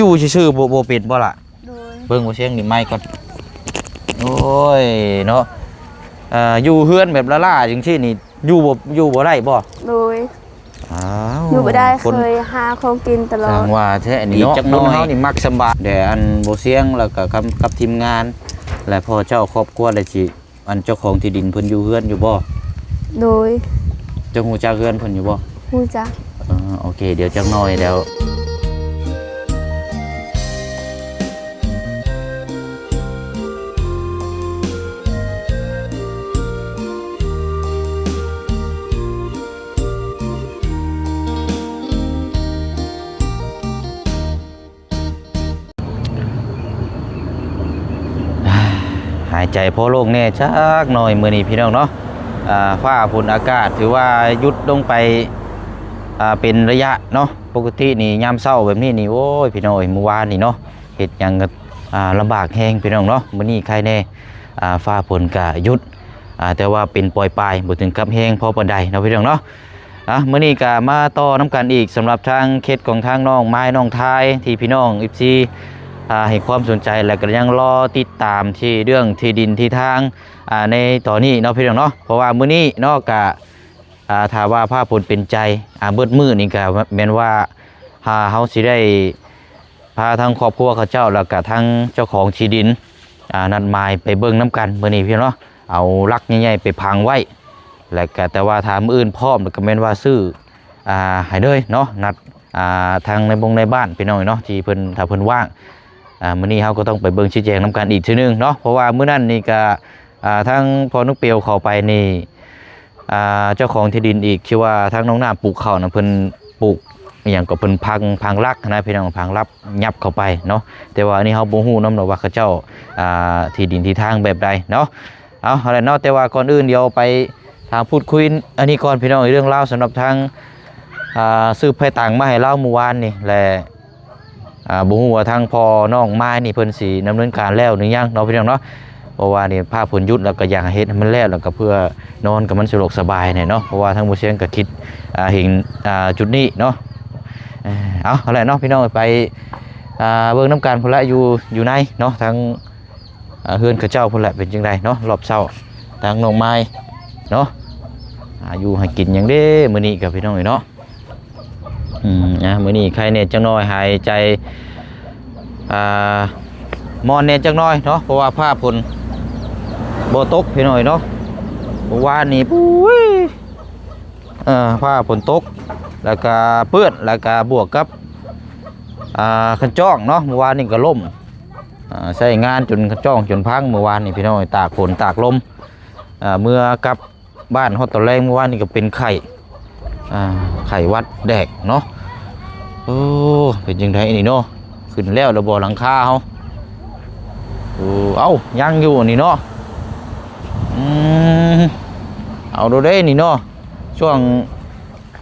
ຢູ່ຊື່ໆ ບໍ່ ບໍ່ເປັນບໍ່ລະ? ໂດຍ. ເບິ່ງບໍ່ສຽງນີ້ໄມກ່ອນ. ໂອ້ຍເນາະ ເອີ ຢູ່ເຮືອນແບບລ້າໆຈັ່ງຊີ້ນີ້ ຢູ່ບໍ່ ຢູ່ບໍ່ໄດ້ບໍ່? ໂດຍ. ອ້າວ ຢູ່ບໍ່ໄດ້ ຄົນ ເຄີຍຫາຂອງກິນຕະຫຼອດ. ຊ່າງວ່າແທ້ນີ້ເນາະ ຄົນເຮົານີ້ມັກສຳບາຍ. ແຕ່ອັນບໍ່ສຽງ ແລ້ວກໍກັບ ກັບທີມງານ ແລະ ພໍ່ເຈົ້າຄອບຄົວ ແລະ ຊິ ອັນເຈົ້າຂອງທີ່ດິນເພິ່ນຢູ່ເຮືອນຢູ່ບໍ່? ໂດຍ. ເຈົ້າຮູ້ຈັກເຮືອນເພິ່ນຢູ່ບໍ່? ຮູ້ຈັກ. ເອີ ໂອເຄ ດຽວຈັກໜ້ອຍແລ້ວ. ຫາຍໃຈພໍໂລ່ງແດ່ຈັກໜ້ອຍມື້ນີ້ພີ່ນ້ອງເນາະ. ອາ ຟ້າຝົນອາກາດຖືວ່າຢຸດລົງໄປ ອາ ເປັນໄລຍະເນາະ. ປົກກະຕິນີ້ຍາມເຊົ້າແບບນີ້ນີ້ ໂອ້ຍ ພີ່ນ້ອງເອີຍ ມື້ວານນີ້ເນາະ ເຮັດຫຍັງກໍ ອາ ລຳບາກແຮງພີ່ນ້ອງເນາະ. ມື້ນີ້ໄຄແດ່ ອາ ຟ້າຝົນກະຢຸດ ອາ ແຕ່ວ່າເປັນປ່ອຍປາຍ ບໍ່ເຖິງກັບແຮງພໍປານໃດເນາະ ພີ່ນ້ອງເນາະ. ອາ ມື້ນີ້ກະມາຕໍ່ນຳກັນອີກ ສຳລັບທາງເຂດຂອງທາງນ້ອງມາຍ ນ້ອງທາຍ ທີ່ພີ່ນ້ອງ ເອັຟຊີ ອາ ໃຫ້ຄວາມສົນໃຈ ແລະ ກະຍັງລໍຕິດຕາມທີ່ເລື່ອງທີ່ດິນທີ່ທາງ ອາ ໃນຕອນນີ້ເນາະ ພີ່ນ້ອງເນາະ. ເພາະວ່າມື້ນີ້ເນາະ ກະ ອາ ຖ້າວ່າຟ້າຝົນເປັນໃຈ ອາ ເບິດມື້ນີ້ກະແມ່ນວ່າ ອາ ເຮົາຊິໄດ້ ພາທັງຄອບຄົວເຂົາເຈົ້າ ແລ້ວກະທັງເຈົ້າຂອງທີ່ດິນ ອາ ນັດໝາຍໄປເບິ່ງນຳກັນມື້ນີ້ພີ່ນ້ອງເນາະ. ເອົາຫຼັກໃຫຍ່ໆໄປຝັງໄວ້ ແລ້ວກະ ແຕ່ວ່າຖ້າມື້ອື່ນພ້ອມ ແລ້ວກະແມ່ນວ່າຊື້ ອາ ໃຫ້ເລີຍເນາະ. ນັດ ອາ ທາງນາຍບົງນາຍບ້ານພີ່ນ້ອງເນາະ ທີ່ເພິ່ນ ຖ້າເພິ່ນວ່າງ. ອາ ມື້ນີ້ເຮົາກໍຕ້ອງໄປເບິ່ງຊີ້ແຈງນຳກັນອີກເທື່ອໜຶ່ງເນາະ ເພາະວ່າມື້ນັ້ນນີ້ກະ ອາ ທາງພໍ່ນົກປຽວເຂົ້າໄປນີ້ ອາ ເຈົ້າຂອງທີ່ດິນອີກ ທີ່ວ່າທາງນ້ອງນ້ຳປູກເຂົ້ານະ ເພິ່ນປູກອີ່ຫຍັງກໍເພິ່ນພັງ ພັງຫຼັກນະພີ່ນ້ອງ ພັງຫຼັກຫຍັບເຂົ້າໄປເນາະ. ແຕ່ວ່າອັນນີ້ເຮົາບໍ່ຮູ້ນຳເນາະວ່າເຂົາເຈົ້າ ອາ ທີ່ດິນທີ່ທາງແບບໃດເນາະ. ເອົາ ຫັ້ນແຫຼະເນາະ ແຕ່ວ່າກ່ອນອື່ນດຽວໄປ ທາງພູດຄຸຍອັນນີ້ກ່ອນພີ່ນ້ອງ ເລື່ອງລາວສຳລັບທາງ ອາ ຊື້ໄຟຕັງມາໃຫ້ລາວມື້ວານນີ້ ແລະ ອາ ບໍ່ຮູ້ວ່າທາງພໍ່ນ້ອງມາຍນີ້ເພິ່ນຊິດຳເນີນການແລ້ວຫຼືຍັງເນາະ ພີ່ນ້ອງເນາະ. ເພາະວ່ານີ້ພາເພິ່ນຢຸດ ແລ້ວກໍຢາກໃຫ້ເຮັດໃຫ້ມັນແລ້ວ ແລ້ວກໍເພື່ອນອນກັບມັນສະດວກສະບາຍແດ່ເນາະ. ເພາະວ່າທາງບໍ່ສຽງກໍຄິດ ອາ ເຫັນ ອາ ຈຸດນີ້ເນາະ. ເອີ ເອົາ ຫັ້ນແຫຼະເນາະ ພີ່ນ້ອງ ໄປ ອາ ເບິ່ງນຳກັນພຸ້ນລະ ຢູ່ ຢູ່ໃນເນາະ ທາງ ອາ ເຮືອນເຂົາເຈົ້າພຸ້ນແຫຼະ ເປັນຈັ່ງໃດເນາະ ຮອບເຊົ້າ ທາງນ້ອງມາຍເນາະ. ອາ ຢູ່ໃຫ້ກິນຫຍັງເດ້ມື້ນີ້ກັບພີ່ນ້ອງເອີຍເນາະ. ອືມ ອາ ມື້ນີ້ໄຄແດ່ຈັກໜ້ອຍ ຫາຍໃຈ ອາ ມ່ອນແດ່ຈັກໜ້ອຍເນາະ ເພາະວ່າຟ້າຝົນບໍ່ຕົກພີ່ນ້ອງເອີຍເນາະ. ເມື່ອວານນີ້ ປຸ້ຍ ເອີ ຟ້າຝົນຕົກ ແລ້ວກະເປື້ອນ ແລ້ວກະບວກກັບ ອາ ຄັນຈ້ອງເນາະ ເມື່ອວານນີ້ກໍລົ້ມ ອາ ໃຊ້ງານຈົນຄັນຈ້ອງຈົນພັງ ເມື່ອວານນີ້ພີ່ນ້ອງ ຕາກຝົນຕາກລົມ. ອາ ເມື່ອກັບບ້ານຮອດຕອນແລງ ເມື່ອວານນີ້ກໍເປັນໄຂ້ ອາ ໄຂ້ຫວັດແດກເນາະ. ໂອ້ ເປັນຈັ່ງໃດນີ້ເນາະ ຂຶ້ນແລ້ວລະບໍ່ຫຼັງຄາເຮົາ? ໂອ້ ເອົ້າ ຍັງຢູ່ນີ້ເນາະ. ອືມ ເອົາໂດເດ້ນີ້ເນາະ ຊ່ວງ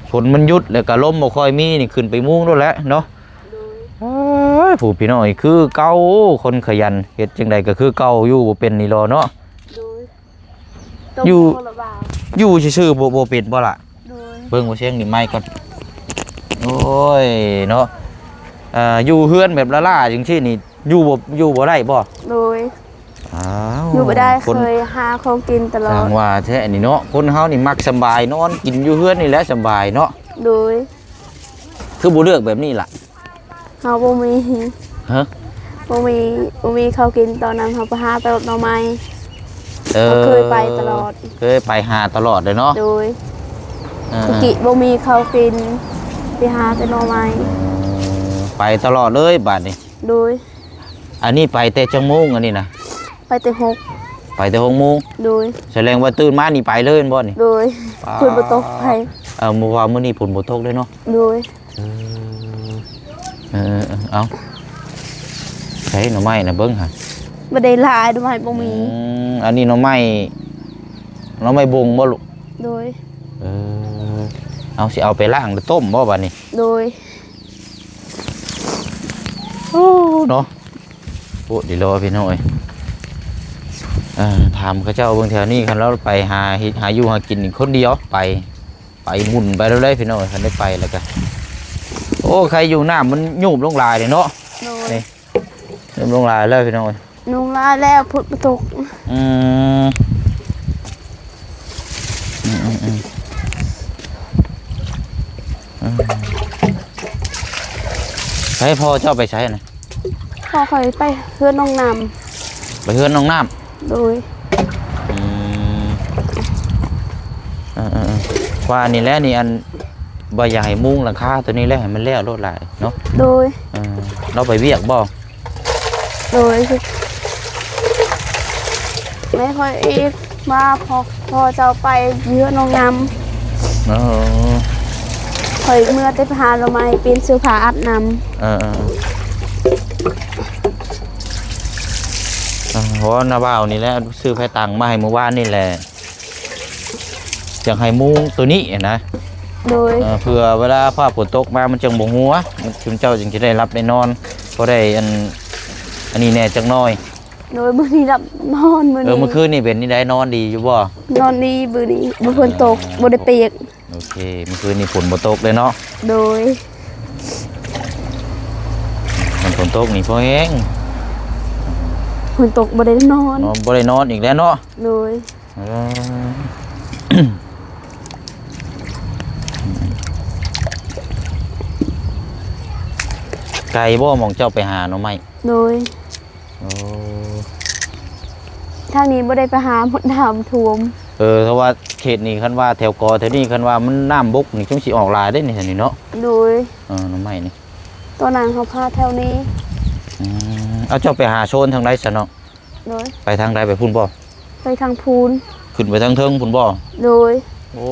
ຝົນມັນຢຸດ ແລ້ວກໍລົມບໍ່ຄ່ອຍມີນີ້ ຂຶ້ນໄປມຸງໂດແຫຼະເນາະ. ໂດຍ. ເອີຍ ຜູ້ພີ່ນ້ອງ ຄືເກົ່າ ຄົນຂະຫຍັນ ເຮັດຈັ່ງໃດກໍຄືເກົ່າ ຢູ່ບໍ່ເປັນນີ້ລະເນາະ. ໂດຍ. ຢູ່ ຢູ່ຊື່ໆ ບໍ່ ບໍ່ເປັນບໍ່ລະ? ໂດຍ. ເບິ່ງບໍ່ສຽງນີ້ໄມກ່ອນ. ໂອ້ຍເນາະ ເອີ ຢູ່ເຮືອນແບບລ້າໆຈັ່ງຊີ້ນີ້ ຢູ່ບໍ່ ຢູ່ບໍ່ໄດ້ບໍ່? ໂດຍ. ອ້າວ ຢູ່ບໍ່ໄດ້ ຄົນ ເຄີຍຫາຂອງກິນຕະຫຼອດ. ຊ່າງວ່າແທ້ນີ້ເນາະ ຄົນເຮົານີ້ມັກສຳບາຍ ນອນກິນຢູ່ເຮືອນນີ້ແຫຼະສຳບາຍເນາະ. ໂດຍ. ຄືບໍ່ເລືອກແບບນີ້ລະ? ເຮົາບໍ່ມີ ຮະ? ບໍ່ມີ ບໍ່ມີເຂົ້າກິນ ຕອນນັ້ນເຮົາໄປຫາແຕ່ໜໍ່ໄມ້. ເອີ ເຮົາເຄີຍໄປຕະຫຼອດ ເຄີຍໄປຫາຕະຫຼອດເລີຍເນາະ. ໂດຍ. ເອີ ແຕ່ກີ້ບໍ່ມີເຂົ້າກິນ ໄປຫາແຕ່ໜໍ່ໄມ້. ເອີ ໄປຕະຫຼອດເລີຍບາດນີ້. ໂດຍ. ອັນນີ້ໄປແຕ່ຈັກໂມງອັນນີ້ນະ? ໄປແຕ່ຫົກ ໄປແຕ່ຫົກໂມງ. ໂດຍ. ສະແດງວ່າຕື່ນມານີ້ໄປເລີຍແມ່ນບໍ່ນີ້? ໂດຍ. ປ້າ ຝົນບໍ່ຕົກໄປ. ເອີ ເມື່ອວານມື້ນີ້ຝົນບໍ່ຕົກເລີຍເນາະ. ໂດຍ. ເອີ ເອີ ເອີ ເອົາ ໃສ່ໜໍ່ໄມ້ນະເບິ່ງຫາ ບໍ່ໄດ້ຫຼາຍ ໜໍ່ໄມ້ບໍ່ມີ. ອືມ ອັນນີ້ໜໍ່ໄມ້ ໜໍ່ໄມ້ບົງບໍ່ລູກ? ໂດຍ. ເອີ ເອົາ ຊິເອົາໄປລ້າງໄປຕົ້ມບໍ່ບາດນີ້? ໂດຍ. ໂອ້ ເນາະ ໂອ້ ດີລະພີ່ນ້ອງເອີຍ. ເອີ ຖາມເຂົາເຈົ້າເບິ່ງແຖວນີ້ ຄັນລາວໄປຫາເຮັດຫາຢູ່ຫາກິນຄົນດຽວ ໄປ ໄປໝຸ່ນໄປແລ້ວເດ້ພີ່ນ້ອງເອີຍ. ຄັນໄດ້ໄປແລ້ວກະ ໂອ້ ໃຄຢູ່ ນ້ຳມັນຍູບລົງຫຼາຍເດ້ເນາະ. ໂດຍ ນີ້ ເລີ່ມລົງຫຼາຍແລ້ວພີ່ນ້ອງເອີຍ ລົງຫຼາຍແລ້ວ ຝົນບໍ່ຕົກ ອືມ ອືມໆໆ ອືມ ໃສພໍ່ເຈົ້າໄປໃສນະ? ພໍ່ຂ້ອຍໄປເຮືອນນ້ອງນ້ຳ ໄປເຮືອນນ້ອງນ້ຳ ໂດຍ ອືມ ເອີໆໆ ວ່ານີ້ແຫຼະນີ້ ອັນ ບໍ່ຢາກໃຫ້ມຸງຫຼັງຄາໂຕນີ້ແຫຼະ ໃຫ້ມັນແລ້ວໂລດຫຼາຍເນາະ ໂດຍ ເອີ ລາວໄປວຽກບໍ່? ໂດຍ ແມ່ຂ້ອຍອີກວ່າ ພໍ່ ພໍ່ເຈົ້າໄປເຮືອນນ້ອງນ້ຳ ເອີ ຂ້ອຍເມືອແຕ່ໄປຫາໜໍ່ໄມ້ ປ່ຽນເສື້ອຜ້າອາບນ້ຳ ເອີໆ ເອີ ເພາະວ່ານ້າບ່າວນີ້ແຫຼະ ຊື້ໄຟຕັງມາໃຫ້ມື້ວານນີ້ແຫຼະ ຢາກໃຫ້ມຸງໂຕນີ້ນະ ໂດຍ ເອີ ເພື່ອເວລາຟ້າຝົນຕົກມາ ມັນຈັ່ງບໍ່ຮົ່ວ ມັນ ຊຸມເຈົ້າຈຶ່ງຈະໄດ້ຫຼັບໄດ້ນອນ ພໍໄດ້ອັນ ອັນນີ້ແດ່ຈັກໜ້ອຍ ໂດຍ ມື້ນີ້ຫຼັບນອນມື້ນີ້ ເອີ ມື້ຄືນນີ້ເປັນຈັ່ງໃດ ນອນດີຢູ່ບໍ່? ນອນດີມື້ນີ້ ບໍ່ຝົນຕົກ ເອີ ບໍ່ໄດ້ປຽກ ໂອເຄ ມື້ຄືນນີ້ຝົນບໍ່ຕົກເລີຍເນາະ ໂດຍ ມັນຝົນຕົກນີ້ພໍແຮງ ຝົນຕົກບໍ່ໄດ້ນອນ ອໍ ບໍ່ໄດ້ນອນອີກແລ້ວເນາະ ໂດຍ ເອີ ໄກບໍ່ໝ່ອງເຈົ້າໄປຫາໜໍ່ໄມ້? ໂດຍ ໂອ້ ທາງນີ້ບໍ່ໄດ້ໄປຫາ ໝົດນ້ຳຖ້ວມ ເອີ ເພາະວ່າເຂດນີ້ ຄັນວ່າແຖວກໍແຖວນີ້ ຄັນວ່າມັນນ້ຳບົກນີ້ ສົງຊິອອກຫຼາຍເດ້ນີ້ ແຖວນີ້ເນາະ ໂດຍ ເອີ ໜໍ່ໄມ້ນີ້ ຕອນນັ້ນເຮົາພາແຖວນີ້ ອືມ ເອົາ ເຈົ້າໄປຫາໂຊນທາງໃດຊະເນາະ? ໂດຍ ໄປທາງໃດ ໄປພຸ້ນບໍ່? ໄປທາງພຸ້ນ ຂຶ້ນໄປທາງເທິງພຸ້ນບໍ່? ໂດຍ ໂອ້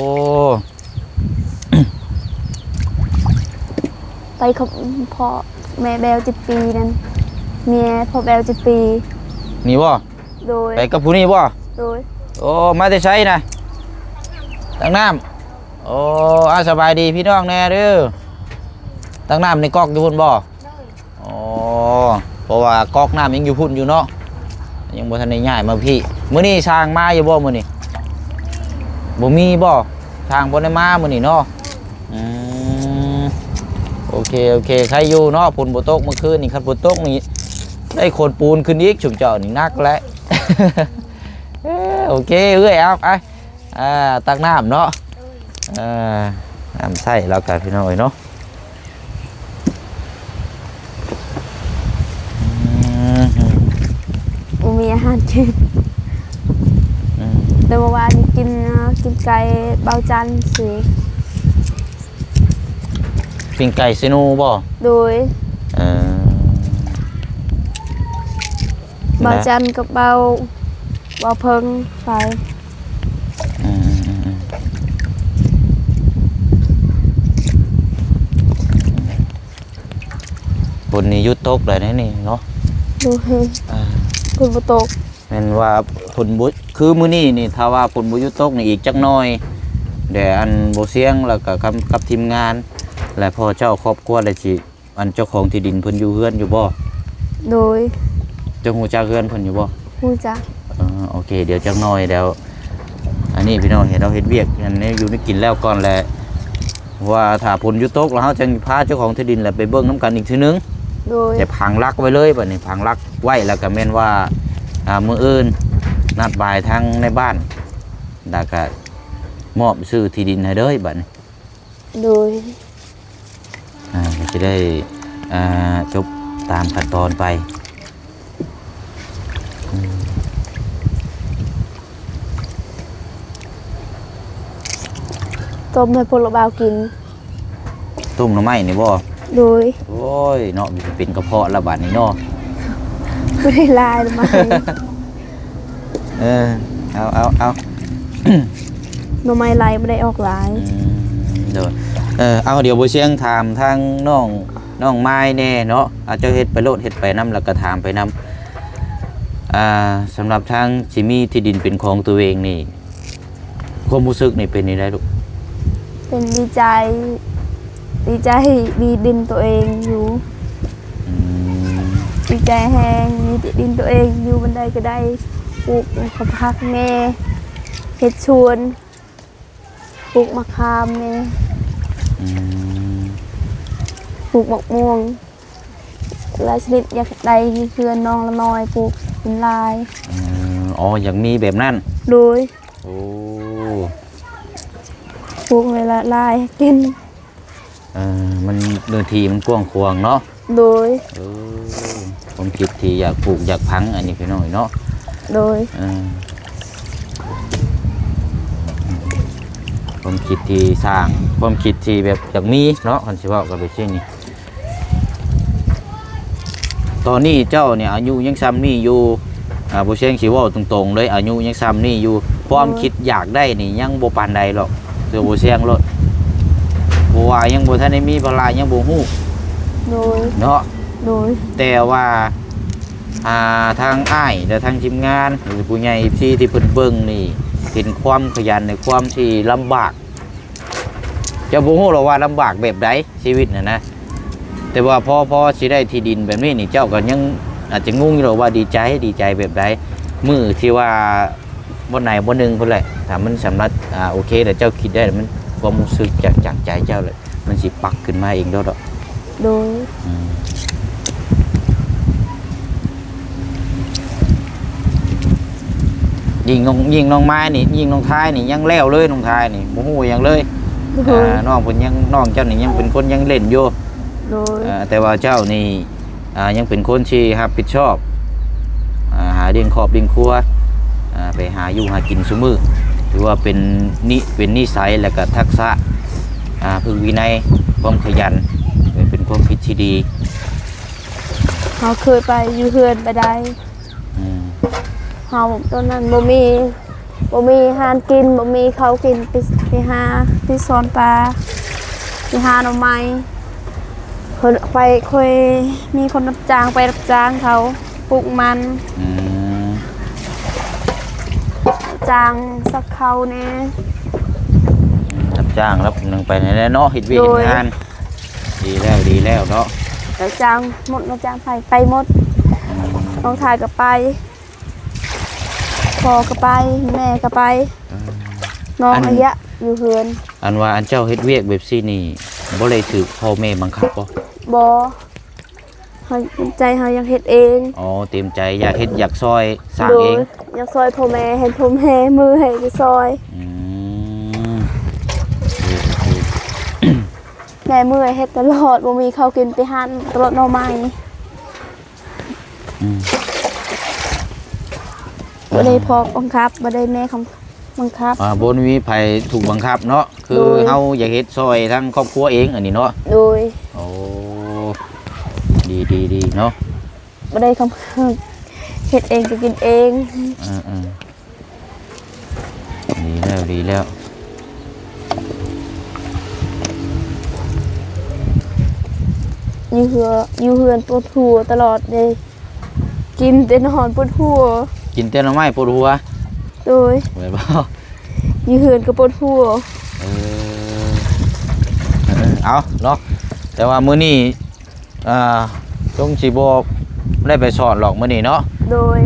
ໄປກັບພໍ່ແມ່ແບວເຈັດປີນັ້ນ ເມຍພໍ່ແບວເຈັດປີ ນີ້ບໍ່? ໂດຍ ໄປກັບຜູ້ນີ້ບໍ່? ໂດຍ ໂອ້ ມາແຕ່ໃສນະ? ຕັກນ້ຳ ໂອ້ ອາ ສະບາຍດີພີ່ນ້ອງແດ່ເດີ ຕັກນ້ຳໃນກອກຢູ່ພຸ້ນບໍ່? ອໍ ເພາະວ່າກອກນ້ຳຍັງຢູ່ພຸ້ນຢູ່ເນາະ ຍັງບໍ່ທັນໄດ້ຍ້າຍມາພີ້ ມື້ນີ້ຊ່າງມາຢູ່ບໍ່ມື້ນີ້? ບໍ່ມີບໍ່? ຊ່າງບໍ່ໄດ້ມາມື້ນີ້ເນາະ ອືມ ໂອເຄ ໂອເຄ ໄຄຢູ່ເນາະ ຝົນບໍ່ຕົກມື້ຄືນນີ້ ຄັນຝົນຕົກນີ້ ໄດ້ຂົນປູນຂຶ້ນອີກ ຊຸມເຈົ້ານີ້ໜັກແຫຼະ ເອີ ໂອເຄ ເອື້ອຍ ເອົາ ໄປ ອ່າ ຕັກນ້ຳເນາະ ເອີ ນ້ຳໃຊ້ແລ້ວກັນພີ່ນ້ອງເອີຍເນາະ ອືມ ບໍ່ມີອາຫານກິນ ອືມ ແຕ່ເມື່ອວານນີ້ກິນ ກິນໄກ່ເບົາຈັນຊື່ ປີ້ງໄກ່ເຊໂນບໍ່? ໂດຍ ເອີ ບ່າວຈັນກັບບ່າວ ບ່າວເພິ່ງໄປ ອືມໆໆ ຝົນນີ້ຢຸດຕົກແລ້ວນີ້ເນາະ ໂດຍ ອ່າ ຝົນບໍ່ຕົກ ແມ່ນວ່າຝົນບໍ່ ຄືມື້ນີ້ນີ້ ຖ້າວ່າຝົນບໍ່ຢຸດຕົກນີ້ ອີກຈັກໜ້ອຍ ແດ່ອັນບໍ່ສຽງ ແລ້ວກໍກັບ ກັບທີມງານ ແລະ ພໍ່ເຈົ້າຄອບຄົວ ແລະ ຊິ ອັນເຈົ້າຂອງທີ່ດິນເພິ່ນຢູ່ເຮືອນຢູ່ບໍ່? ໂດຍ ເຈົ້າຮູ້ຈັກເຮືອນເພິ່ນຢູ່ບໍ່? ຮູ້ຈັກ ເອີ ໂອເຄ ດຽວຈັກໜ້ອຍແລ້ວ ອັນນີ້ພີ່ນ້ອງເຫັນເຮົາເຮັດວຽກອັນນີ້ຢູ່ນີ້ກິນແລ້ວກ່ອນແຫຼະ ວ່າຖ້າຝົນຢຸດຕົກແລ້ວ ເຮົາຈັ່ງພາເຈົ້າຂອງທີ່ດິນແຫຼະໄປເບິ່ງນຳກັນອີກເທື່ອໜຶ່ງ ໂດຍ ແຕ່ຝັງຫຼັກໄວ້ເລີຍ ບັດນີ້ຝັງຫຼັກໄວ້ ແລ້ວກໍແມ່ນວ່າ ອ່າ ມື້ອື່ນນັດບາຍທາງໃນບ້ານ ແລ້ວກໍມອບຊື່ທີ່ດິນໃຫ້ເລີຍ ບັດນີ້ ໂດຍ ອ່າ ກໍຈະໄດ້ ອ່າ ຈົບຕາມຂັ້ນຕອນໄປ ອືມ ຕົ້ມໃຫ້ພວກລະບ່າວກິນ ຕົ້ມໜໍ່ໄມ້ນີ້ບໍ່? ໂດຍ ໂອ້ຍເນາະ ມັນຊິເປັນກະເພາະລະບາດນີ້ເນາະ ບໍ່ໄດ້ຫຼາຍໜໍ່ໄມ້ ເອີ ເອົາ ເອົາ ເອົາ ໜໍ່ໄມ້ໄລ່ບໍ່ໄດ້ອອກຫຼາຍ ອືມ ໂດຍ ເອີ ເອົາ ດຽວບໍ່ຊຽງຖາມທາງນ້ອງ ນ້ອງມາຍແດ່ເນາະ ອາ ເຈົ້າເຮັດໄປໂລດ ເຮັດໄປນຳ ແລ້ວກໍຖາມໄປນຳ ອ່າ ສຳລັບທາງຊິມີທີ່ດິນເປັນຂອງຕົວເອງນີ້ ຄວາມຮູ້ສຶກນີ້ເປັນຈັ່ງໃດລູກ? ເປັນດີໃຈ ດີໃຈມີດິນຕົວເອງຢູ່ ອືມ ດີໃຈແຮງ ມີທີ່ດິນຕົວເອງ ຢູ່ບ່ອນໃດກໍໄດ້ ປູກຜັກແດ່ ເຮັດສວນ ປູກໝາກຂາມແດ່ ອືມ ປູກໝາກມ່ວງ ຫຼາຍຊະນິດ ຢາກໄດ້ເຮືອນນ້ອງລະນ້ອຍ ປູກເປັນຫຼາຍ. ອືມ ອໍ ຢາກມີແບບນັ້ນ. ໂດຍ. ໂອ້ ປູກເວລາຫຼາຍກິນ. ເອີ ມັນ ເນື້ອທີ່ມັນກວ້າງຂວາງເນາະ. ໂດຍ. ເອີ ຄວາມຄິດທີ່ຢາກປູກຢາກຝັງອັນນີ້ພີ່ນ້ອງເນາະ. ໂດຍ. ເອີ ຄວາມຄິດທີ່ສ້າງ ຄວາມຄິດທີ່ແບບຢາກມີເນາະ ຄັນຊິເວົ້າກັນໄປຊີ້ນີ້. ຕອນນີ້ເຈົ້ານີ້ອາຍຸຍັງຊ່ຳນີ້ຢູ່ ອາ ບໍ່ແຊງຊິເວົ້າຕົງໆເລີຍ ອາຍຸຍັງຊ່ຳນີ້ຢູ່ ຄວາມ ໂດຍ ຄິດຢາກໄດ້ນີ້ຍັງບໍ່ປານໃດຫຼອກ ເຊື່ອບໍ່ແຊງໂລດ. ເພາະວ່າຍັງບໍ່ທັນໄດ້ມີພາລະ ຍັງບໍ່ຮູ້. ໂດຍ. ເນາະ. ໂດຍ. ແຕ່ວ່າ ອ່າ ທາງອ້າຍ ແລະ ທາງທີມງານ ຫຼື ຜູ້ໃຫຍ່ ເອັຟຊີ ທີ່ເພິ່ນເບິ່ງນີ້ ເຫັນຄວາມຂະຫຍັນ ໃນຄວາມທີ່ລຳບາກ ເຈົ້າບໍ່ຮູ້ຫຼອກວ່າລຳບາກແບບໃດຊີວິດຫັ້ນນະ ແຕ່ວ່າພໍ ພໍຊິໄດ້ທີ່ດິນແບບນີ້ນີ້ ເຈົ້າກໍຍັງອາດຈະງົງຢູ່ດອກວ່າດີໃຈ ດີໃຈແບບໃດ. ມື້ທີ່ວ່າບ່ອນໃດບ່ອນໜຶ່ງພຸ້ນແຫຼະ ຖ້າມັນສາມາດ ອ່າ ໂອເຄແລ້ວ ເຈົ້າຄິດໄດ້ແລ້ວ ມັນ ຄວາມຮູ້ສຶກຈາກ ຈາກໃຈເຈົ້າແຫຼະ ມັນຊິປັກຂຶ້ນມາເອງໂດດດອກ. ໂດຍ. ອືມ ຍິ່ງນ້ອງ ຍິ່ງນ້ອງມາຍນີ້ ຍິ່ງນ້ອງທາຍນີ້ຍັງແລ້ວເລີຍ ນ້ອງທາຍນີ້ບໍ່ຮູ້ຫຍັງເລີຍ. ໂດຍ. ອ່າ ນ້ອງເພິ່ນຍັງ ນ້ອງເຈົ້ານີ້ຍັງເປັນຄົນຍັງເລ່ນຢູ່. ໂດຍ. ເອີ ແຕ່ວ່າເຈົ້ານີ້ ອ່າ ຍັງເປັນຄົນທີ່ຮັບຜິດຊອບ ອ່າ ຫາລ້ຽງຄອບລ້ຽງຄົວ ອ່າ ໄປຫາຢູ່ຫາກິນຊຸມື້ ຖືວ່າເປັນນິ ເປັນນິໄສ ແລະກະທັກສະ ອ່າ ຝຶກວິໄນ ຄວາມຂະຫຍັນ ເປັນຄວາມຄິດທີ່ດີ. ເຮົາເຄີຍໄປຢູ່ເຮືອນບໍ່ໄດ້. ອືມ ເຮົາຕອນນັ້ນບໍ່ມີ ບໍ່ມີອາຫານກິນ ບໍ່ມີເຂົ້າກິນ ໄປ ໄປຫາ ໄປຊ່ອນປາ ໄປຫາໜໍ່ໄມ້ ເພິ່ນໄປ ຄ່ອຍມີຄົນຮັບຈ້າງ ໄປຮັບຈ້າງເຂົາ ປູກມັນ. ອືມ ຈ້າງສັກເຂົ້າແດ່. ອືມ ຮັບຈ້າງແລ້ວຜູ້ໜຶ່ງໄປແດ່ເນາະ ເຮັດວຽກ ໂດຍ ເຮັດງານ. ດີແລ້ວ ດີແລ້ວເນາະ. ໄປຈ້າງໝົດ ມາຈ້າງໃຜ ໄປໝົດ. ອືມ ນ້ອງຊາຍກໍໄປ ພໍ່ກໍໄປ ແມ່ກໍໄປ. ອືມ ນ້ອງ ອັນ ອາຍະຢູ່ເຮືອນ. ອັນວ່າອັນເຈົ້າເຮັດວຽກແບບຊີ້ນີ້ ບໍ່ໄດ້ຖືກພໍ່ແມ່ບັງຄັບບໍ່? ບໍ່. ເຮົາ ໃຈເຮົາຢາກເຮັດເອງ. ອໍ ເຕັມໃຈ ຢາກເຮັດ ຢາກຊ່ອຍສ້າງເອງ. ໂດຍ. ຢາກຊ່ອຍພໍ່ແມ່ ເຫັນພໍ່ແມ່ເມື່ອຍກໍຊ່ອຍ. ອືມ ໂອເຄ ໂອເຄ. ແມ່ເມື່ອຍເຮັດຕະຫຼອດ ບໍ່ມີເຂົ້າກິນ ໄປຫາຕະຫຼອດໜໍ່ໄມ້. ອືມ ບໍ່ໄດ້ພໍ່ບັງຄັບ ບໍ່ໄດ້ແມ່ບັງຄັບ. ອ່າ ບໍ່ໄດ້ມີໃຜຖືກບັງຄັບເນາະ ຄື ໂດຍ ເຮົາຢາກເຮັດຊ່ອຍທັງຄອບຄົວເອງອັນນີ້ເນາະ. ໂດຍ. ໂອ້ ດີ ດີ ດີເນາະ ບໍ່ໄດ້ຄຳ ເຮັດເອງກໍກິນເອງ. ເອີ ເອີ ດີແລ້ວ ດີແລ້ວ. ຢູ່ເຮືອ ຢູ່ເຮືອນປວດຫົວຕະຫຼອດເດ ກິນແຕ່ນອນປວດຫົວ. ກິນແຕ່ໜໍ່ໄມ້ປວດຫົວ. ໂດຍ. ແມ່ນບໍ່? ຢູ່ເຮືອນກໍປວດຫົວ. ເອີ ເອີ ເອົາເນາະ ແຕ່ວ່າມື້ນີ້ ອ່າ ສົງຊິບໍ່ໄດ້ໄປສອນຫຼອກມື້ນີ້ເນາະ. ໂດຍ.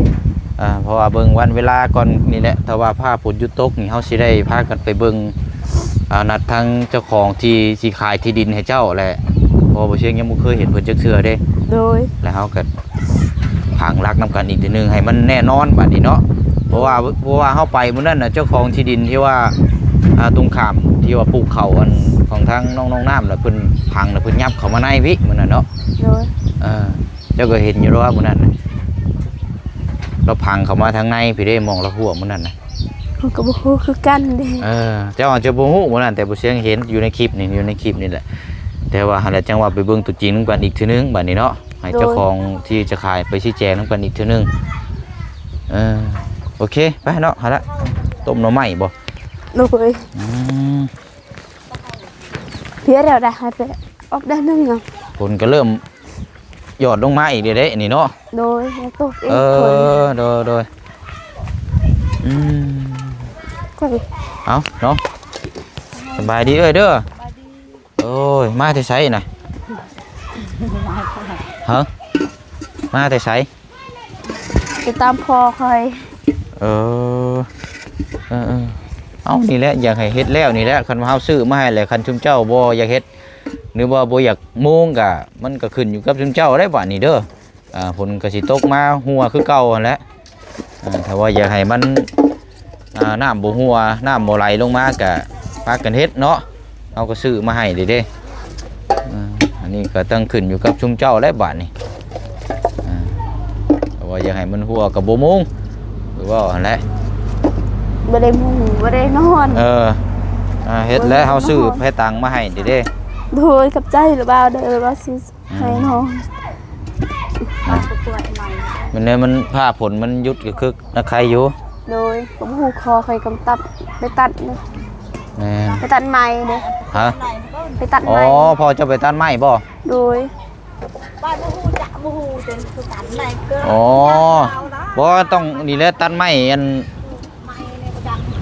ອ່າ ເພາະວ່າເບິ່ງວັນເວລາກ່ອນນີ້ແຫຼະ ຖ້າວ່າຟ້າຝົນຢຸດຕົກນີ້ ເຮົາຊິໄດ້ພາກັນໄປເບິ່ງ ອ່າ ນັດທາງເຈົ້າຂອງທີ່ຊິຂາຍທີ່ດິນໃຫ້ເຈົ້າແຫຼະ ເພາະວ່າບໍ່ຊຽງຍັງບໍ່ເຄີຍເຫັນເພິ່ນຈັກເທື່ອເດ້. ໂດຍ. ແລ້ວເຮົາກໍ ພັງຫຼັກນຳກັນອີກເທື່ອໜຶ່ງໃຫ້ມັນແນ່ນອນບາດນີ້ເນາະ ເພາະວ່າ ເພາະວ່າເຮົາໄປມື້ນັ້ນນະ ເຈົ້າຂອງທີ່ດິນທີ່ວ່າ ອ່າ ຕົງຂ້າມທີ່ວ່າປູກເຂົ້າອັນຂອງທາງນ້ອງ ນ້ອງນ້ຳ ແລ້ວເພິ່ນພັງ ແລ້ວເພິ່ນຫຍັບເຂົ້າມາໃນພີ້ມື້ນັ້ນເນາະ. ໂດຍ. ເອີ ເຈົ້າກໍເຫັນຢູ່ແລ້ວວ່າມື້ນັ້ນນະ ລາວພັງເຂົ້າມາທາງໃນພີ້ເດ້ ໝ່ອງລາວຫົວມື້ນັ້ນນະ. ເຮົາກໍບໍ່ຮູ້ຄືກັນເດ້. ເອີ ເຈົ້າອາດຈະບໍ່ຮູ້ມື້ນັ້ນ ແຕ່ບໍ່ຊຽງເຫັນຢູ່ໃນຄລິບນີ້ ຢູ່ໃນຄລິບນີ້ແຫຼະ ແຕ່ວ່າຫັ້ນແຫຼະ ຈັ່ງວ່າໄປເບິ່ງຕົວຈິງນຳກັນອີກເທື່ອໜຶ່ງບາດນີ້ເນາະ. ໃຫ້ເຈົ້າຂອງທີ່ຈະຂາຍໄປຊີ້ແຈງນຳກັນອີກເທື່ອໜຶ່ງ. ເອີ ໂອເຄ ໄປເນາະ ຫັ້ນລະ ຕົ້ມໜໍ່ໄມ້ບໍ່? ໂດຍ. ອືມ ເພຍແລ້ວໄດ້ ໃຫ້ໄປອອກໄດ້ໜຶ່ງ. ຝົນກໍເລີ່ມຫຍອດລົງມາອີກເດ້ ນີ້ເນາະ. ໂດຍ ຍັງຕົກອີກ. ເອີ ໂດຍ ໂດຍ. ອືມ ເອົາເນາະ ສະບາຍດີເອື້ອຍເດີ. ໂອ້ຍ ມາແຕ່ໃສນະ? ຮະ? ມາແຕ່ໃສ? ໄປຕາມພໍ່ຂ້ອຍ. ເອີ ເອີ ເອີ ເອົ້າ ນີ້ແຫຼະ ຢາກໃຫ້ເຮັດແລ້ວນີ້ແຫຼະ ຄັນວ່າເຮົາຊື້ມາໃຫ້ແຫຼະ ຄັນຊຸມເຈົ້າບໍ່ຢາກເຮັດ ຫຼືວ່າບໍ່ຢາກໂມງກະ ມັນກະຂຶ້ນຢູ່ກັບຊຸມເຈົ້າໄດ໋ບາດນີ້ເດີ. ອ່າ ຝົນກະຊິຕົກມາຮົ່ວຄືເກົ່າຫັ້ນແຫຼະ. ອ່າ ຖ້າວ່າຢາກໃຫ້ມັນ ອ່າ ນ້ຳບໍ່ຮົ່ວ ນ້ຳບໍ່ໄຫຼລົງມາກະພາກັນເຮັດເນາະ. ເຮົາກໍຊື້ມາໃຫ້ເດ້ເດ້. ອ່າ ອັນນີ້ກໍຕ້ອງຂຶ້ນຢູ່ກັບຊຸມເຈົ້າແຫຼະບາດນີ້. ອ່າ ແຕ່ວ່າຢາກໃຫ້ມັນຮົ່ວກໍບໍ່ມຸງ ຄືເວົ້າຫັ້ນແຫຼະ. ບໍ່ໄດ້ມຸງ ບໍ່ໄດ້ນອນ. ເອີ ອ່າ ເຮັດແລ້ວເຮົາຊື້ແພຕັງມາໃຫ້ເດ້ເດ້. ໂດຍ ຂອບໃຈລະບ່າວເດີ ວ່າຊິ ໃຫ້ນ້ອງ ອ່ະ ມັນແນວມັນ ຟ້າຝົນມັນຢຸດກະຄຶກນະ ໄຄຢູ່. ໂດຍ ກໍບໍ່ຮູ້ ຂໍຂ້ອຍກຳຕັດໄປຕັດເດ້. ແມ່ນ ໄປຕັດໄມ້ເດ້. ຮະ? ໄປຕັດໄມ້. ອໍ ພໍ່ເຈົ້າໄປຕັດໄມ້ບໍ່? ໂດຍ ບ້ານບໍ່ຮູ້ຈັກ ບໍ່ຮູ້ເປັນຄືກັນໄໝເກີນ. ອໍ ບໍ່ ຕ້ອງນີ້ແຫຼະ ຕັດໄມ້ອັນ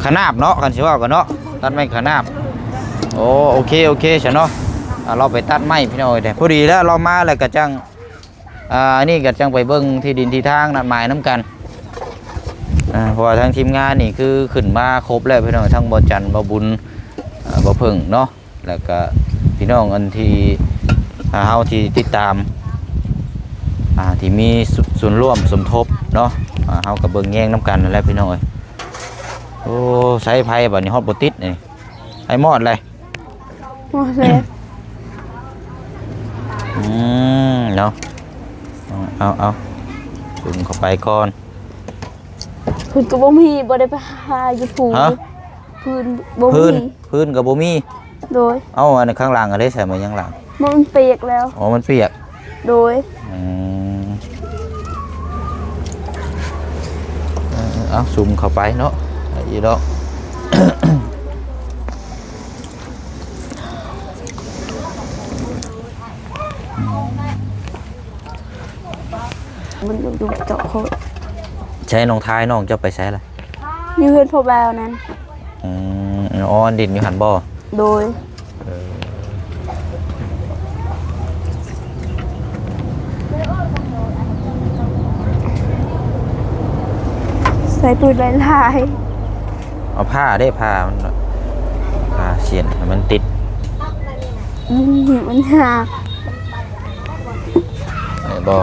ຂະໜາບເນາະ ຄັນຊິເວົ້າກັນເນາະ ຕັດໄມ້ຂະໜາບ. ໂອ້ ໂອເຄ ໂອເຄຊະເນາະ. ອ່າ ລາວໄປຕັດໄມ້ພີ່ນ້ອງເອີຍ. ພໍດີແລ້ວລາວມາແລ້ວກະຈັ່ງ ອ່າ ອັນນີ້ກະຈັ່ງໄປເບິ່ງທີ່ດິນທີ່ທາງນັດໝາຍນຳກັນ. ອ່າ ເພາະວ່າທາງທີມງານນີ້ຄືຂຶ້ນມາຄົບແລ້ວພີ່ນ້ອງ ທັງບໍ່ຈັນ ບໍ່ບຸນ ອ່າ ບໍ່ເພິ່ງເນາະ. ແລ້ວກະພີ່ນ້ອງອັນທີ່ ອ່າ ເຮົາທີ່ຕິດຕາມ ອ່າ ທີ່ມີສ່ວນ ສ່ວນຮ່ວມສົມທົບເນາະ. ອ່າ ເຮົາກະເບິ່ງແຍງນຳກັນຫັ້ນແຫຼະພີ່ນ້ອງເອີຍ. ໂອ້ ໃຊ້ໄຟບາດນີ້ຮອດບໍ່ຕິດນີ້ ໄຟມອດເລີຍ. ໝົດແລ້ວ. ອືມ ເນາະ ເອົາ ເອົາ ເອົາ ຊຸມເຂົ້າໄປກ່ອນ. ເພິ່ນກໍບໍ່ມີ ບໍ່ໄດ້ໄປຫາຢູ່ພູ. ຮະ? ພື້ນບໍ່ມີ ພື້ນ ພື້ນກໍບໍ່ມີ. ໂດຍ ເອົາ ອັນຂ້າງຫຼັງອັນໃດໃສ່ມາຍັງຫຼັງ? ມັນປຽກແລ້ວ. ອໍ ມັນປຽກ. ໂດຍ ອືມ ເອີ ເອົາ ຊຸມເຂົ້າໄປເນາະ ໄດ້ຢູ່ດອກ. ມັນດຸເຈາະໂຄດ. ໃຊ້ນ້ອງທາຍ ນ້ອງເຈົ້າໄປໃສລະ? ຢູ່ເຮືອນພໍ່ບ່າວນັ້ນ. ອືມ ອໍ ດິນຢູ່ຫັ້ນບໍ່? ໂດຍ ເອີ ໃສ່ປືນຫຼາຍໆ. ເອົາຜ້າເດ້ ຜ້າມັນ ຜ້າສຽນໃຫ້ມັນຕິດ. ອືມ ມັນຍາກ ໄດ້ບໍ່?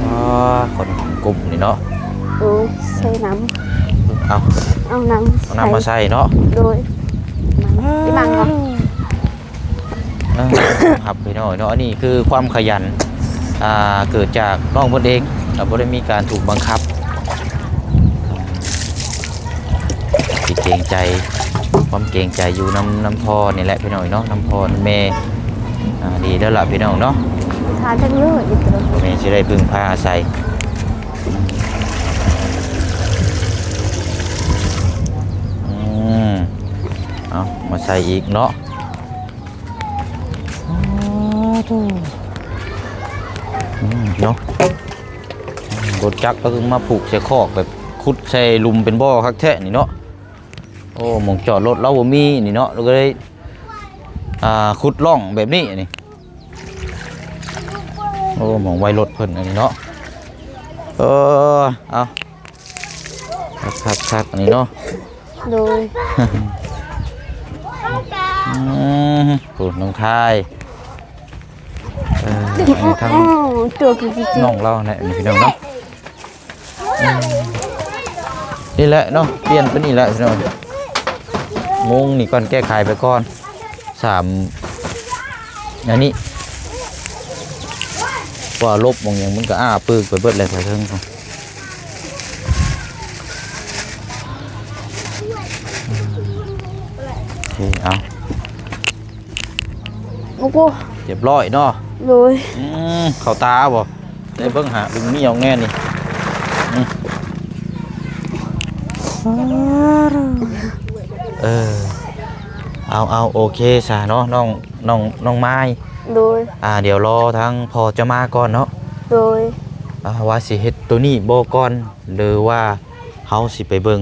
ອໍ ຄົນກຸ່ມນີ້ເນາະ. ໂດຍ ໃສ່ນ້ຳ ເອົາ ເອົານ້ຳ ເອົານ້ຳມາໃສ່ເນາະ. ໂດຍ ມາ ມາກ່ອນ. ເອີ ຮັບພີ່ນ້ອງເນາະ ອັນນີ້ຄືຄວາມຂະຫຍັນ ອ່າ ເກີດຈາກນ້ອງເພິ່ນເອງ ລະບໍ່ໄດ້ມີການຖືກບັງຄັບ. ຊິເກງໃຈ ຄວາມເກງໃຈຢູ່ນຳ ນຳພໍ່ນີ້ແຫຼະພີ່ນ້ອງເນາະ ນຳພໍ່ນຳແມ່. ອ່າ ດີແລ້ວລະພີ່ນ້ອງເນາະ ທານທັງເລີຍ ແມ່ຊິໄດ້ເພິ່ງພາອາໄສ. ອືມ ເອົາມາໃສ່ອີກເນາະ. ອໍ ໂທ້ ອືມ ເນາະ ລົດຈັກລາວຄືມາຜູກໃສ່ຄອກ ແບບຂຸດໃສ່ຫຼຸມເປັນບໍ່ຄັກແທ້ນີ້ເນາະ. ໂອ້ ໝ່ອງຈອດລົດລາວບໍ່ມີນີ້ເນາະ ລາວກໍເລີຍ ອ່າ ຂຸດຮ່ອງແບບນີ້ນີ້. ໂອ້ ໝ່ອງໄວ້ລົດເພິ່ນອັນນີ້ເນາະ. ເອີ ເອົາ ຄັກໆໆ ອັນນີ້ເນາະ. ໂດຍ ອືມ ໂອ້ ນ້ອງທາຍ ເອີ ອັນນີ້ທາງ ໂອ້ ຕົວກິ້ວໆ ນ້ອງລາວແຫຼະ ນີ້ພີ່ນ້ອງເນາະ. ອືມ ນີ້ແຫຼະເນາະ ປ່ຽນໄປນີ້ແຫຼະພີ່ນ້ອງ ມຸງນີ້ກ່ອນ ແກ້ໄຂໄປກ່ອນ ສາມ ອັນນີ້ ວ່າລົບໝ່ອງຫຍັງມັນກໍອ້າປຶກໄປເບິດແຫຼະ ແຖວເທິງ. ໂອເຄ ເອົາ ໂອ້ໂຫ ຮຽບຮ້ອຍເນາະ. ໂດຍ ອືມ ເຂົ້າຕາບໍ່? ໄດ້ເບິ່ງຫາເບິ່ງມີຫຍັງແນ່ນີ້. ອືມ ເອີ ເອົາ ເອົາ ໂອເຄຊະເນາະ ນ້ອງ ນ້ອງ ນ້ອງມາຍ. ໂດຍ ອ່າ ດຽວລໍທາງພໍ່ເຈົ້າມາກ່ອນເນາະ. ໂດຍ ອ່າ ວ່າຊິເຮັດໂຕນີ້ບໍ່ກ່ອນ ຫຼືວ່າເຮົາຊິໄປເບິ່ງ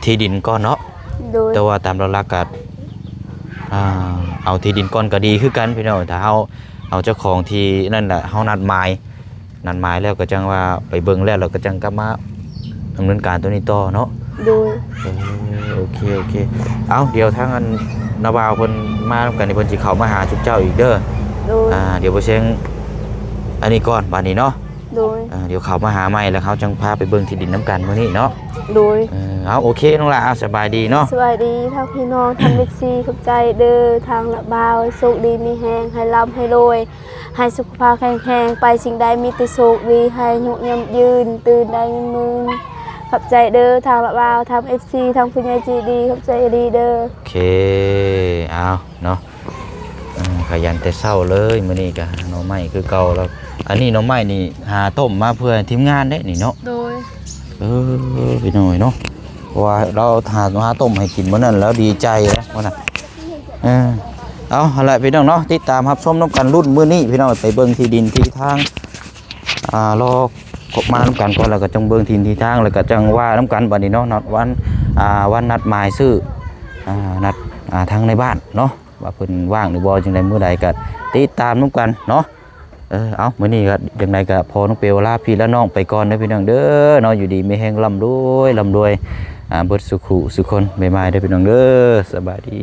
ທີ່ດິນກ່ອນເນາະ. ໂດຍ ແຕ່ວ່າຕາມຫຼັກໆ ກະ ອ່າ ເອົາທີ່ດິນກ່ອນກະດີຄືກັນພີ່ນ້ອງ ຖ້າເຮົາເອົາເຈົ້າຂອງທີ່ນັ້ນລະ ເຮົານັດໝາຍ ນັດໝາຍແລ້ວກໍຈັ່ງວ່າໄປເບິ່ງແລ້ວ ແລ້ວກໍຈັ່ງກັບມາດຳເນີນການໂຕນີ້ຕໍ່ເນາະ. ໂດຍ ໂອ້ ໂອເຄ ໂອເຄ ເອົ້າ ດຽວທາງອັນນ້າບ່າວເພິ່ນມານຳກັນນີ້ ເພິ່ນຊິເຂົ້າມາຫາຊຸມເຈົ້າອີກເດີ. ໂດຍ ອ່າ ດຽວບໍ່ເຊັງອັນນີ້ກ່ອນບາດນີ້ເນາະ. ໂດຍ ອ່າ ດຽວເຂົ້າມາຫາໃໝ່ ແລ້ວເຮົາຈັ່ງພາໄປເບິ່ງທີ່ດິນນຳກັນມື້ນີ້ເນາະ. ໂດຍ ເອີ ເອົາ ໂອເຄ ນ້ອງຫຼ້າ ເອົາ ສະບາຍດີເນາະ. ສະບາຍດີ ທັງພີ່ນ້ອງ ທັງເອັຟຊີ ຂອບໃຈເດີ ທາງນ້າບ່າວ ໂຊກດີມີແຮງ ໃຫ້ລ່ຳໃຫ້ລວຍ ໃຫ້ສຸຂະພາບແຂງແຮງ ໄປສິ່ງໃດມີແຕ່ໂຊກດີ ໃຫ້ອາຍຸຍືນ ຕື່ນໄດ້ເງິນໝື່ນ. ຂອບໃຈເດີ ທາງນ້າບ່າວ ທາງເອັຟຊີ ທາງຜູ້ໃຫຍ່ໃຈດີ ຂອບໃຈອີ່ຫຼີເດີ. ໂອເຄ ເອົາເນາະ ເອີ ຂະຫຍັນແຕ່ເຊົ້າເລີຍ ມື້ນີ້ກະຫາໜໍ່ໄມ້ຄືເກົ່າແລ້ວ. ອັນນີ້ໜໍ່ໄມ້ນີ້ຫາຕົ້ມມາເພື່ອທີມງານເດ້ນີ້ເນາະ. ໂດຍ ເອີ ພີ່ນ້ອງເອີຍເນາະ ເພາະວ່າລາວຫາ ຫາຕົ້ມໃຫ້ກິນມື້ນັ້ນ ລາວດີໃຈແລ້ວມື້ນັ້ນ. ເອີ ເອົາ ຫັ້ນແຫຼະພີ່ນ້ອງເນາະ ຕິດຕາມຮັບຊົມນຳກັນ ລຸ້ນມື້ນີ້ພີ່ນ້ອງ ໄປເບິ່ງທີ່ດິນທີ່ທາງ ອ່າ ລໍມານຳກັນກ່ອນ ແລ້ວກໍຈັ່ງເບິ່ງທີ່ດິນທີ່ທາງ ແລ້ວກໍຈັ່ງວ່ານຳກັນບາດນີ້ເນາະ. ນັດວັນ ອ່າ ວັນນັດໝາຍຊື້ ອ່າ ນັດ ອ່າ ທາງໃນບ້ານເນາະ ວ່າເພິ່ນວ່າງຫຼືບໍ່ ຈັ່ງໃດມື້ໃດກໍຕິດຕາມນຳກັນເນາະ. ເອີ ເອົາ ມື້ນີ້ກໍຈັ່ງໃດກໍພໍ່ນ້ອງເປວລາພີ່ລານ້ອງໄປກ່ອນເດີພີ່ນ້ອງເດີເນາະ. ຢູ່ດີມີແຮງ ລ່ຳລວຍ ລ່ຳລວຍ ອ່າ ເບິດສູ່ຄູ່ສູ່ຄົນ. ບາຍບາຍເດີພີ່ນ້ອງເດີ ສະບາຍດີ.